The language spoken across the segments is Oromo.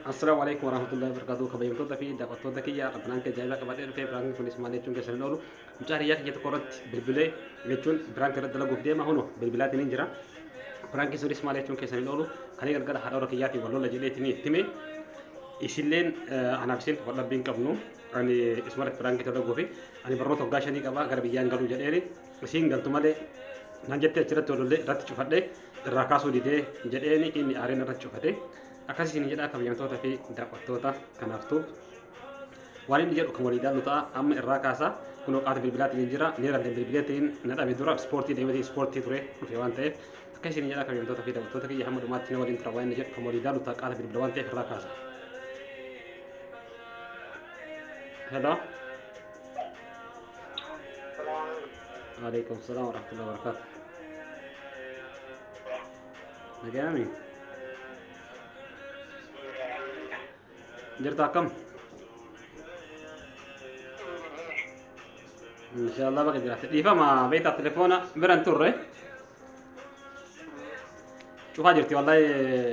Assalaamu alaikum warahmatullahi wabarakatuh. Kabajamtoota fi daawwattoota kiyya prank ajaa'ibaa qabadhee dhufee prankiin kunis maal jechuun keessan hin oolu. Mucaa hiriyaa kiyya tokko irratti bilbilee jechuun prank irratti dalaguuf deema huno bilbilaatiin hin jira. Prankiin sunis maal jechuun keessan hin oolu. Kalee galgala haadha warra kiyyaatiin wal lola jedheetiin itti hime. Isilleen anaaf isin wal dhabbii hin qabnu. Ani isumarratti prank dalaguufi ani barnoota waggaa shanii qaba gara biyyaan galuu jedheeni isiin galtu malee naan jettee achirratti wal lollee irratti cufadhe irraa kaasuu didee jedheeni inni aareen irratti cufate. Akkas isin jedhaa kabajamtoota fi daawwattoota kanaaftuu waan inni jedhu kan walii ilaallu ta'a amma irraa kaasa kunoo qaata bilbilaatiin hin jira neeralleen bilbileetiin na dhabe dura ispoortii deemeetiin ispoortii ture dhufe waan ta'eef akka isin jedhaa kabajamtoota fi daawwattoota kiyya hamma dhumaatti na waliin tura waan inni jedhu kan walii ilaallu ta'a qaata bilbila waan ta'eef irraa kaasa. Hello. Alaikum salaam wa rahmatullahi wa barakatuh. Nagayaami. Jirta akkam? Inshaallah baga jiraatte. Dhiifama beektaa telefoona bira hin turre. Cufaa jirti wallahi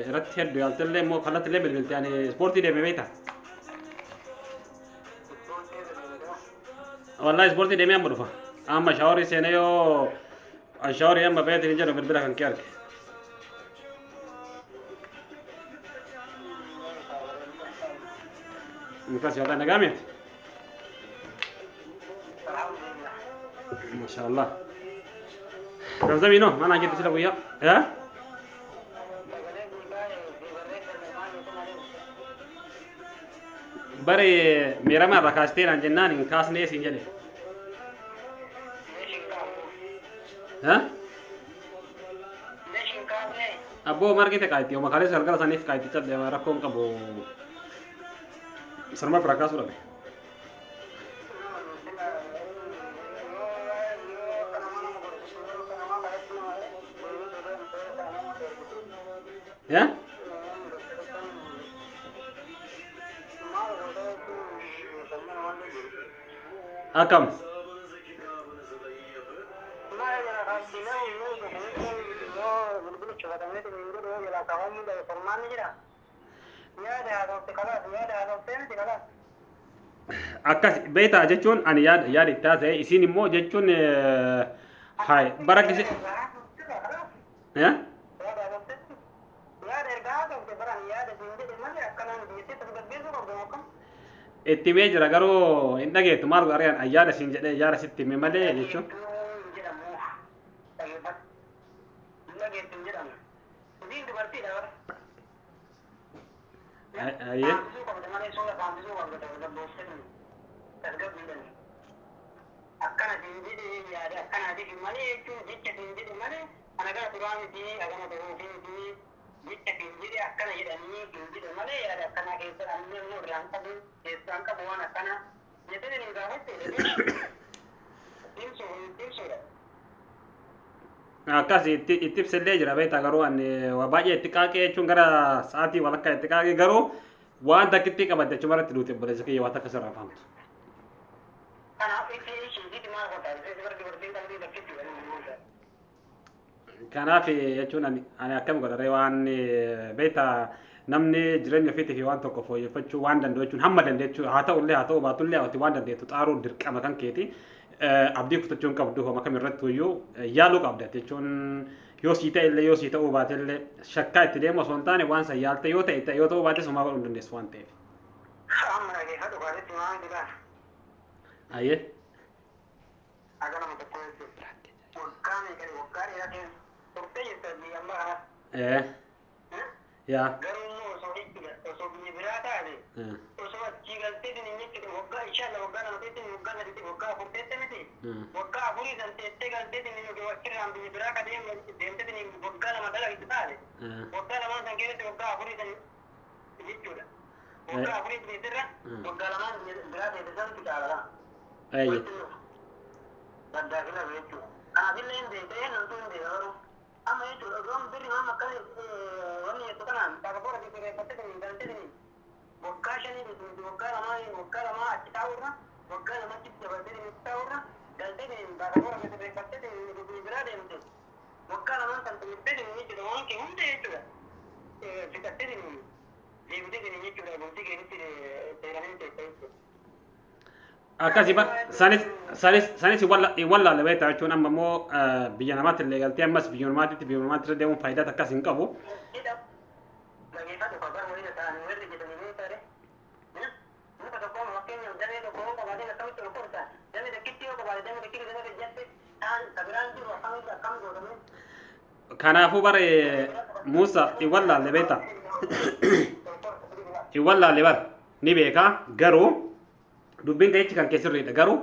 irratti hedduu yaaltellee immoo kallattillee bilbilte ani ispoortii deeme beektaa. Wallahi ispoortii deemee amma dhufa. Amma shaaworii seenee yoo shaaworii amma beetiin hin jedhu bilbila kan kee arge. Mukas yookaan nagaa miti. Masha Allah. Zamzamii noo mana jirti sila guyyaa. Eh? Bare meerama irraa kaastee naan jennaan hin kaasnee siin jedhe. Eh? Abboo margite kaayitti oma kaleessa galgala saniif kaayitti cadhe rakkoo hin qabu. Sanuma biraa kaasuu dhabe. Ya? Akkam? Akkas beektaa jechuun ani yaada yaada itti haasa'e isiin immoo jechuun haay bara gise. Itti himee jira garuu hin dhageettu maal godha an yaada siin jedhee yaada sitti hime malee jechuun. Ayyee. Akkana siin jedhe yaada akkanaatiif malee jechuun jecha siin jedhe malee ana gara turaa miti agama turuufi miti jecha siin jedhe akkana jedhanii siin jedhe malee yaada akkanaa keessa anillee immoo irraan qabu keessaan qabu waan akkana jettee hin gaafatte ibsuudha. Akkas itti itti ibsellee jira beektaa garuu ani waa baay'ee itti qaaqee jechuun gara sa'aatii walakkaa itti qaaqee garuu waan takkitti qabatte achuma irratti duute obboleessa kiyya waan takka sirraa fahamtu. Kanaaf itti ishiititti maal godha bara dubartiin qalbii takkitti. Kanaaf jechuun ani ani akkam godha ree waan beektaa namni jireenya ofiitii fi waan tokko fooyyeffachuu waan danda'u jechuun hamma dandeechuu haa ta'ullee haa ta'uu baatullee ati waan dandeettu xaaruun dirqama kan keeti. Abdii kutachuu hin qabdu homa kam irratti iyyuu yaaluu qabda jechuun yoo sii ta'e illee yoo sii ta'uu baate illee shakkaa itti deemu osoo hin taane waan san yaalte yoo ta'e yoo ta'uu baate somaa godhuu hin dandeessu waan ta'eef. Amma dhageeffadhu kaasitti maal jedhaa? Ayyee. Aga nama tokko jechuudha. Waggaa meeqa waggaa dheeraa keessa turtee jirta biyya ammaa kana. Ee. Yaa. Garuu immoo osoo jechuudha osoo biyya biraa taate osoo achii galtee hin jechuudha waggaa inshallah waggaa lama teessee waggaa sadi waggaa afur teessee miti waggaa afurii san teessee galtee hin achirraan biyya biraa ka deemtee waggaa lama dalagdu taate waggaa lamaan san keessatti waggaa afurii san jechuudha. Waggaa afurii teessirra waggaa lamaan biraa teesse santu caalaa. Ayyee. Baddaafila jechuudha. Kanaafillee hin beekee namtu hin beeka garuu. Amma jechuudha osoo birri maam akkana wanni jettu kanaan paaspoora sirreeffattee galtee waggaa shanii miti waggaa lamaa achi taa'urra waggaa lama achitti dabaltee taa'urra galtee paaspoora sirreeffattee biraa deemte waggaa lamaan kan xumurtee jechuudha waan kee hunda jechuudha fixattee deemtee jechuudha. Akkasi bar sanis sanis sanis wallaalle beektaa jechuun amma immoo biyya namaatti illee galtee ammas biyya namaatti biyya namaatti irra deemuun faayidaa takkas hin qabu. Dhageeffatu bar waliin ta'anii warri jedhanii beektaare. Muka tokko fakkeenyaaf damee tokko yoo qabaate akkamitti ol korta? Damee tokkitti yoo qabaate damee tokkitti damee jette ta'an kabiraan jiru akkamitti akkam gootame? Kanaafuu bara Muusa hin wallaalle beektaa. Hin wallaalle bar ni beekaa garuu dubbiin ta'echi kan keessirriidha garuu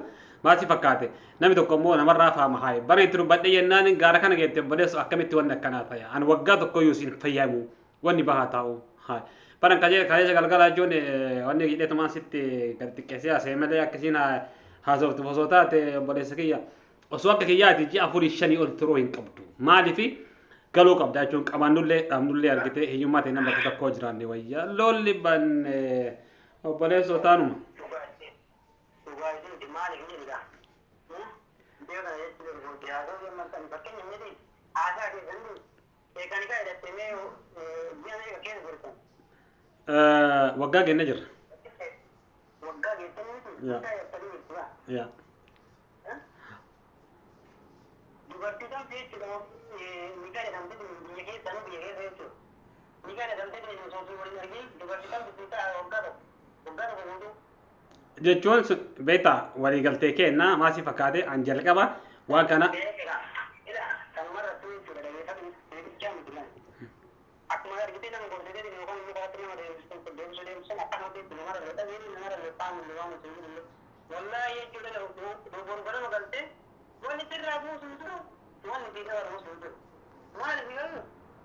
maal si fakkaate namni tokko immoo namarraa faama haaye bara itti dubbadhe jennaan gaara kana geette obboleessu akkamitti wanni akkanaa ta'e ani waggaa tokko iyyuu siin fayyamu wanni bahaa taa'u haaye baran kajeessa galgala jechuun wanni hidheetumaan sitti gad xiqqeessee haasa'e malee akkasiin haasoftu osoo taate obboleessa kiyya osoo akka kiyyaati ji'a 4 5 ol turuu hin qabdu maaliifi galuu qabda jechuun qabaannullee dhabnullee argite hiyyummaa ta'e nama bakka tokkoo jiraanne wayya lolli banne obboleessoo taanuma. Dhugaatii maaliif jedhudha? Iddoo kana jechuun haasoo yemmuu fakkeenya miti haasaa keessatti eeganii kaa hidhattee mee ji'a meeqa keessa jirtan? Waggaa genne jirra. Waggaa geessanii miti? Waggaa geessanii jechuudha. Yaa. Dubartii kamtu jechuudha nikaa jedhamte biyya keessanuu biyya keessa jechuudha. Nikaa jedhamte osoo waliin argin dubartii kamtu waggaa tokko waggaa tokko guutuu. Jechuun beektaa waliigaltee kenna maasii fakkaate an jalqaba waan kana. Akkuma argitee nama gorsitee yookaan immoo karaatti nama deebisuu deemsisan akkasumatti namarra lixanii namarra lixaan waan osoo hin jiru. Wallaahi jechuudha dogoggora galtee wanni sirraa buusu hin jiru wanni sirraa buusu hin jiru. Maaliif garuu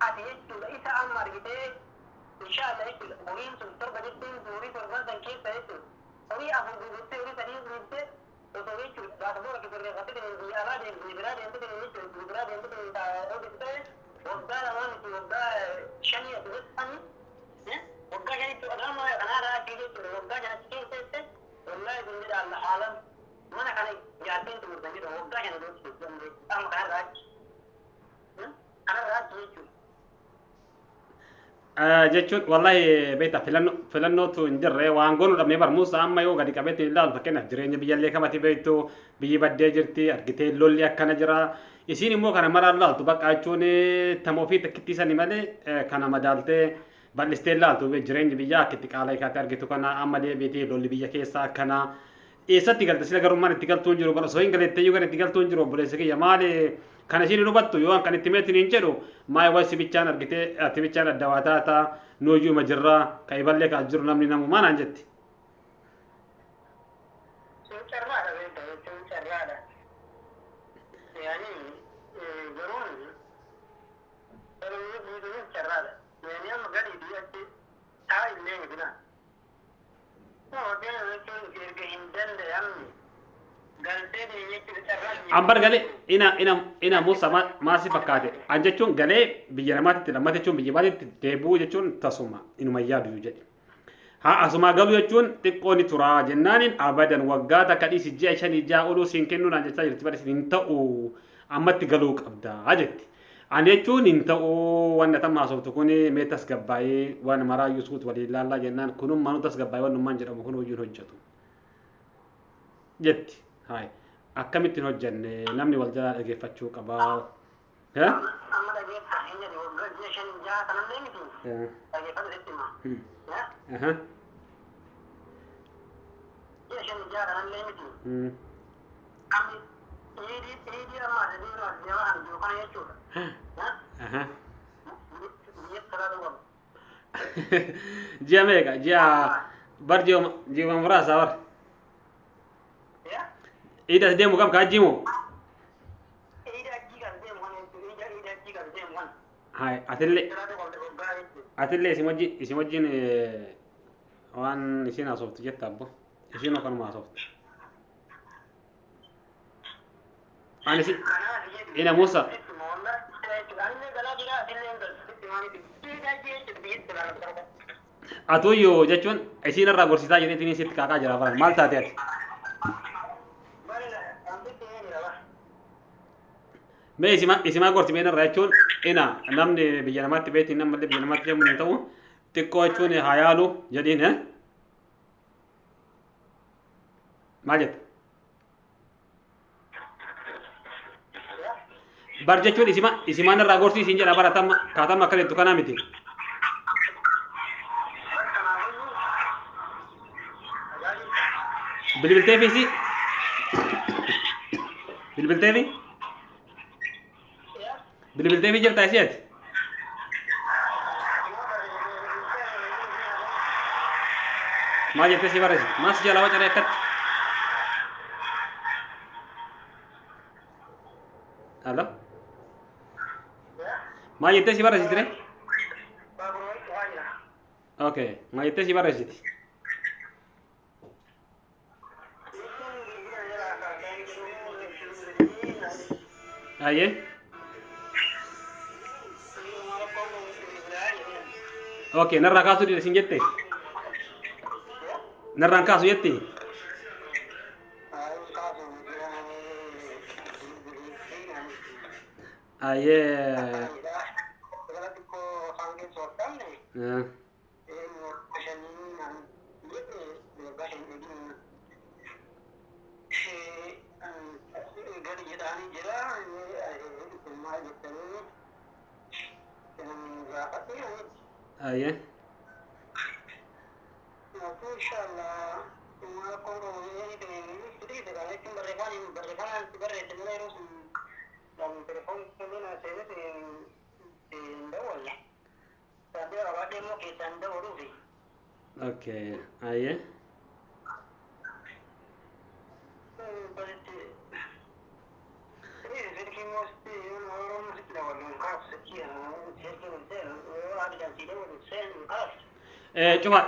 ati jechuudha isa amma argitee inshaalla jechuudha horiin sun torba jetteen horii torban san keessa jechuudha. Horii afur guuttee horii sadii guuttee osoo jechuudha baasboora sirreeffattee biyya alaa deemte biyya biraa deemte jechuudha biyya biraa deemte hojjette waggaa lamaan miti waggaa shanii ati jettani waggaa shanitti lama kanaarraa achi jechuudha waggaa shanatti keessa jette wallaahi kun jedha alla haalan mana kana ijaarteen xumurtan jedha waggaa shana jechuudha amma kanarraa achi kanarraa achi jechuudha. Jechuun wallahi beektaa filannootu hin jirre waan goonuu dhabnee barmuusa amma yoo gadi qabeetti ilaalu fakkeenyaaf jireenya biyyallee kamati beektu biyyi baddee jirti argitee lolli akkana jira isiin immoo kana maraan laaltu bakka jechuun tama ofii takkittii sani malee kana madaaltee bal'istee laaltu jireenyi biyyaa akka itti qaala ikaatti argitu kana amma deebiitii lolli biyya keessaa akkana eessatti galte sila garummaan itti galtuu hin jiru bara osoo hin galettee iyyuu kan itti galtuu hin jiru obboleessa kiyya maali kana isiin hin hubattu yoo kan itti meetiin hin jedhu maal waan sibichaan argitee ati bichaan adda waa taata nuuyyuu ma jirraa ka iballee ka jiru namni namu maanaan jetti. Sun carraadha beektaa jechuun carraadha. Yaani garuun garuu guutuun carraadha. Yaani amma gadi achi taa illee miti na. Jechuun erga hin danda'amne galtee jechuudha carraa. Ambar galee ina ina ina Musa maasi fakkaate an jechuun galee biyya namaatti lammata jechuun biyya baatitti deebi'uu jechuun tasuma inuma yaadu jedhe. Haa asumaa galuu jechuun xiqqoo ni turaa jennaaniin abadan waggaa takka dhiisi ji'a shanii ja'a oluu siin kennuu naan jechaa jirti bari hin ta'u ammatti galuu qabdaa jetti. Ani jechuun hin ta'u wanna tam haasoftu kun mee tasgabbaa'ee waan maraayyuu suutu waliin laallaa jennaan kunummaanuu tasgabbaa'ee wannummaan jedhamu kun hojiin hojjetu jetti. Haay akkamittiin hojjenne namni wal jalaa dhageeffachuu qabaa. Amma dhageeffatu hin jedhu waggaa ji'a shan ja'a kanallee miti. Dhageeffatu sitti hima. Ji'a shan ja'a kanallee miti. Amma iidii amma as deemu as deemaa kan jiru kana jechuudha. Biyya salaatu qabu. Ji'a meeqa? Ji'a bar ji'a muraasa bar. Iida as deemu kam ka jimu? Iida achii kan deemu kana jechuudha. Iida achii kan deemu kana. Hai atillee atillee isin wajjin waan isin haasoftu jetta abbo. Isin kanuma haasoftu. Ani si ina Musa atuyyuu jechuun isiin irraa gorsisaa jedheetiin sitti kaaqaa jira baran maal taate ati? Mee isimaa gorsi mee irraa jechuun ina namni biyya namaatti beektiin namallee biyya namaatti deemuun hin ta'u xiqqoo jechuun haa yaalu jedhiin. Maal jette? Bar jechuun isima isimaan irraa gorsii siin jedha bara tamma kaatamma akka jettu kanaa miti. Bilbilteefi si bilbilteefi bilbilteefi jirta isii ati? Maal jettee si barreessite? Maal si jalaa wacaree akkatti? Alo? Maal jettee si barreessite ree? Okay, maal jettee si barreessite? Ayyee? Okay, narraa kaasuu dide siin jette? Narraan kaasu jette? Ayyee. Ayyee. Okay, ayyee. Cufa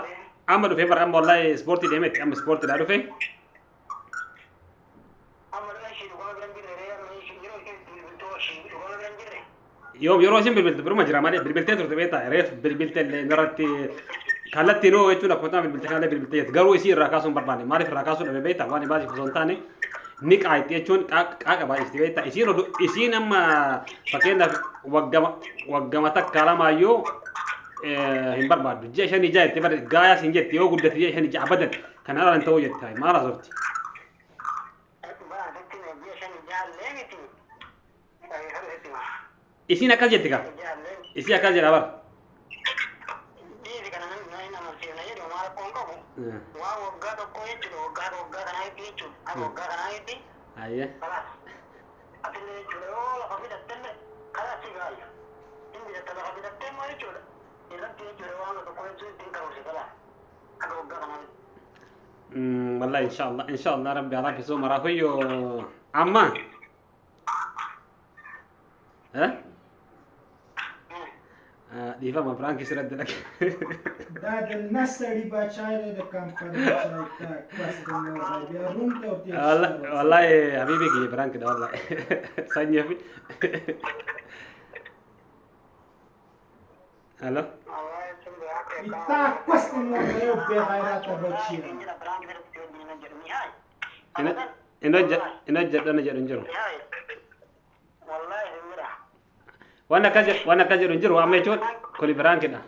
amma dhufee bara amma wallahi ispoortii deemetti amma ispoortiidhaa dhufe. Yoom yeroo isin bilbilte biruma jira malee bilbiltee turte beektaa reef bilbilte illee irratti kallattiin hoo jechuun akkuma ta'an bilbilte kanallee bilbiltee jirti garuu isii irraa kaasuu hin barbaanne maaliif irraa kaasuu dhabe beektaa waan baasiif osoo hin taane ni qaayitti jechuun qaaqa baay'isti beektaa isiin oduu isiin amma fakkeenyaaf waggama waggama takka lamaayyuu hin barbaaddu ji'a shanii ja'a jettee bara gaayaa siin jetti yoo guddate ji'a shanii ja'a badan kan haala hin ta'uu jette maal haasofti. Isiin akkas jetti kaa isii akkas jedha bara. Ayyee. Wallahi inshallah inshallah rabbi ala fi suma rafiyo amma eh dhiifama biraan kisirratti dhaqe. دا د نس سړي بچای دی د کمپنۍ بچای ته کس د مور دی بیا روم ته ورتېر شي. والله حبيبي كي بران كده والله ثانية في الو تا کس د مور دی یو بې غیرته بچی. ina jedhana jedhu hin jiru waan akkas jedhu waan akkas jedhu hin jiru amma jechuun kuni biraankidha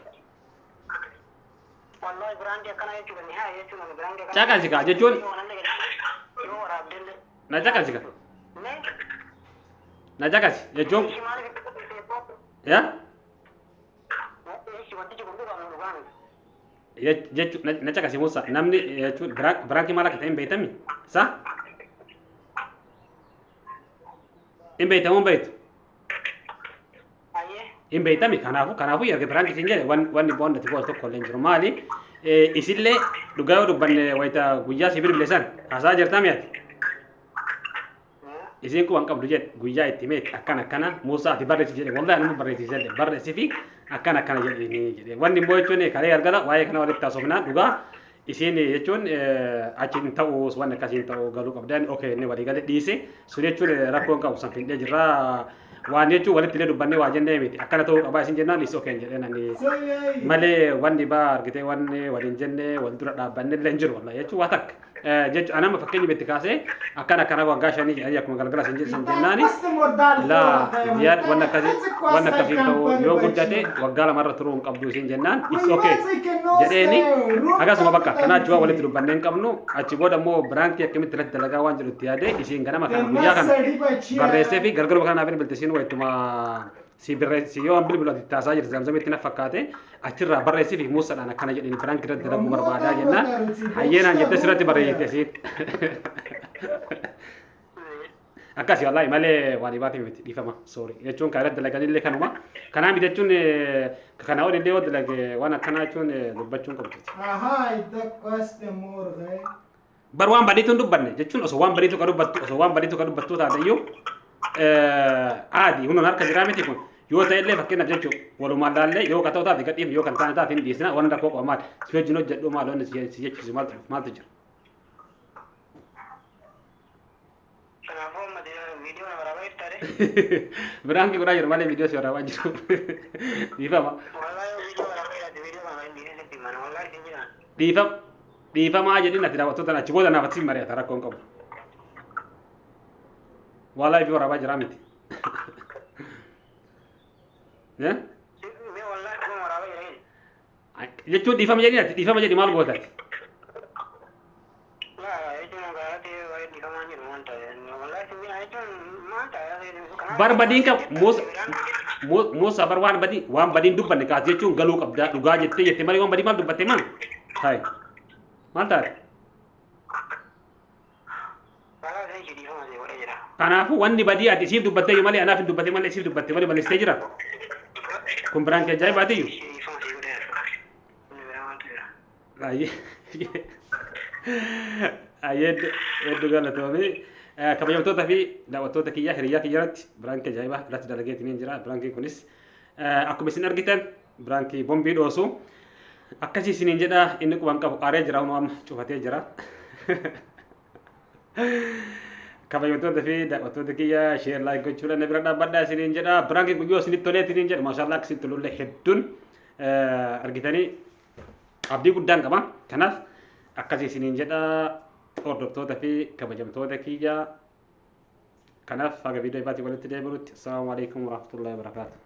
caqasi kaa jechuun na caqasi kaa na caqasi jechuun ya jechuun na caqasi Musa namni jechuun biraankii maal akka ta'e hin beektami sa hin beektamu hin beektu hin beektami kanaafuu kanaafuu erga biraankii siin jedhe wanni bu'aan natti bu'aa tokko illee hin jiru maali isillee dhugaa yoo dubbanne wayita guyyaa si bilbile san haasaa jirtaa mi'aati isiin kun waan qabdu jedhe guyyaa itti meeti akkana akkana Musaa ati barreessi jedhe wallahi anuma barreessi jedhe barreessi fi akkana akkana jedhe ni jedhe wanni immoo jechuun kalee galgala waa'ee kana walitti haasofnaan dhugaa isiin jechuun achi hin ta'u wanni akkasii hin ta'u galuu qabdan okee inni walii gale dhiise sun jechuun rakkoo hin qabu san findhee jirraa waan jechuun walitti illee dubbannee waa jennee miti akkana ta'uu qabaa isin jennaan is okeen jedheen ani malee wanni baa argitee wanni waliin jennee wal dura dhaabbanne illee hin jiru wallahi jechuun waa takka Jechuun anama fakkeenya itti kaasee akkana akkana waggaa 5 jedhanii akkuma galgala san jedhan jennaani laa Ziyaad wanna akkasii ta'uu yoo guddate waggaa 2rra turuu hin qabdu isin jennaan, it's okay jedheeni. Akkasuma bakka kanaa achi waan walitti dubbannee hin qabnu. Achi booda immoo prankii akkamitti irratti dalagaa waan jedhu itti yaadee isiin ganama kana guyyaa kana barreessee fi galgaluma kana naaf bilbilte. Isiin wayituma si barreessi yoo an bilbilu ati taasaa jirti zamzamitti na fakkaate achirraa barreessii fi muusadhaan akkana jedhanii prankii irratti dalaguu barbaadaa jennaan, hayyeenaan jettee sirratti barreessite isiin. Akkasi wallaahi malee waan dhibaatii miti, dhiifama, sorry jechuun kan irratti dalaganillee kanuma. Kanaa miti jechuun kanaa ol illee yoo dalage waan akkanaa jechuun dubbachuun qabdu. Bar waan badiitu hin dubbanne jechuun osoo waan badiitu ka dubbattu, osoo waan badiitu ka dubbattu taate iyyuu aadi hunoon harka jiraa miti. Kun yoo ta'e illee fakkeenyaaf jechuun walumaan laallee yoo ka ta'u taate gadhiif, yoo kan taane taate hin dhiisina. Waan rakkoo qaba maal si wajjin hojjedhu, maal wanni si jechiisu, maaltu jira? Kanaafuu amma viidiyoo na waraabaa jirtaare. Prankii godhaa jiru malee viidiyoo si waraabaa jiru. Dhiifama. Wallaahi yoo viidiyoo waraabaa jiraate viidiyoo kana hin dhiisin sitti himana, wallaahi sin jedhan. Dhiifama. Dhiifamaa jedhin ati daawwattoota achi booda naaf achi mari'ata, rakkoon qabu. Waa live waraabaa jiraa miti. Eh? Mee wallaahi kun waraabaa jira jedhi. Jechuun dhiifama jedhin, ati dhiifama jedhi, maal gootati? Laa jechuun gaaraatti waa'ee dhiifamaa jiru waan ta'e wallaahi sin jedhan jechuun maal ta'e. Bar badiin qabu Muusa bar waan badiin dubbanne kaas jechuun galuu qabdaa dhugaa jettee jettee malee waan badii maal dubbatte maal? Hayi. Maal taate? Balaa ta'e dhiifama ta'e godhee jira. Kanaafuu wanni badii ati isiif dubbattee malee anaaf hin dubbatte malee, isiif dubbatte malee balleessitee jira. Kun biraan kee ajaa'ibaatiyyuu. Dhiifama ta'e godhee jira. Inni biraa maaltu jira? Ayyee, hedduu galatoomii. Kabajamtoota fi daawwattoota kiyya, hiriyaa kiyya irratti prankii ajaa'ibaa irratti dalageetiin jira. Prankiin kunis akkuma isin argitan prankii bombii dhoosu. Akkasii isiniin jedha, inni quban qabu aaree jira, hunoo amma cufatee jira. Kabajamtoota fi daawwattoota kiyya, share, like gochuudhaan na bira dhaabbadhaa isiniin jedha. Prankiin kun yoo isinitti tolee isiniin jedha, maashaallah, akka isinitti tolullee hedduun argitanii abdii guddaan qaba. Kanaaf akkasii isiniin jedha, hordoftoota fi kabajamtoota kiyya. Kanaaf haga viidiyoo ibaatii walitti deebinutti, assalaamu alaikum warahmatullahi wabarakaatuh.